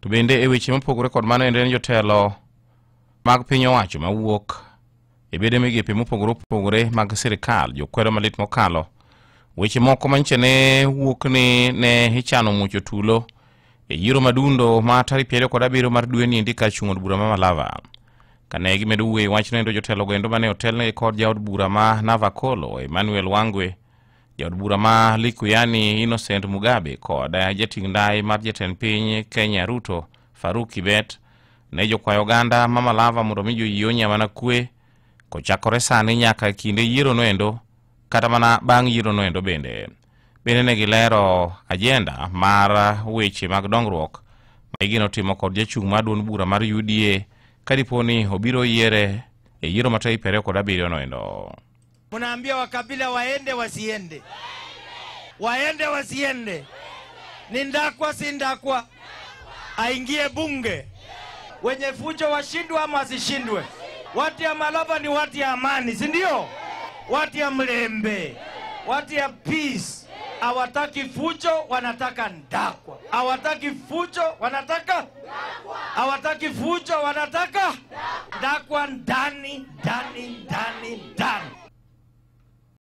To bende e weche mopogore kod mano endo en jotelo mag piny owacho mawuok e bede migepe mopogore opogore mag sirikal jokwedo malit mokalo weche moko manyiche ne wuok ni ne ichano muocho tulo e yiero madundo ma tarik 27 mar dweni endi kar chung' od bura ma Malava. Kane gimedo wuoyo e wachno endo, jotelo go endo mane otelnegi kod jaod bura ma Navakolo Emmanuel Wangwe, jaod bura ma Likuyani Innocent Mugabe kod jating' ndai mar jatend piny Kenya Ruto Faruk Kibet ne jokwayo oganda ma Malava mondo mi joyie onya mana kwe kochakore sani nyaka e kinde yiero noendo kata mana bang' yiero noendo bende. Bende ne gilero ajenda mar weche mag dongruok ma igeno timo kod jachung' mar duond bura mar UDA kadipo ni obiro yiere e yiero mar tarik 27 noendo. Mnaambia wakabila waende wasiende, waende wasiende, ni Ndakwa si Ndakwa, aingie bunge. Wenye fujo washindwe ama wasishindwe? Watu ya Malava ni watu ya amani, si ndio? Watu ya mlembe, watu ya peace. Hawataki fujo, wanataka Ndakwa. Hawataki fujo, wanataka hawataki fujo, wanataka Ndakwa ndani, ndani, ndani, ndani.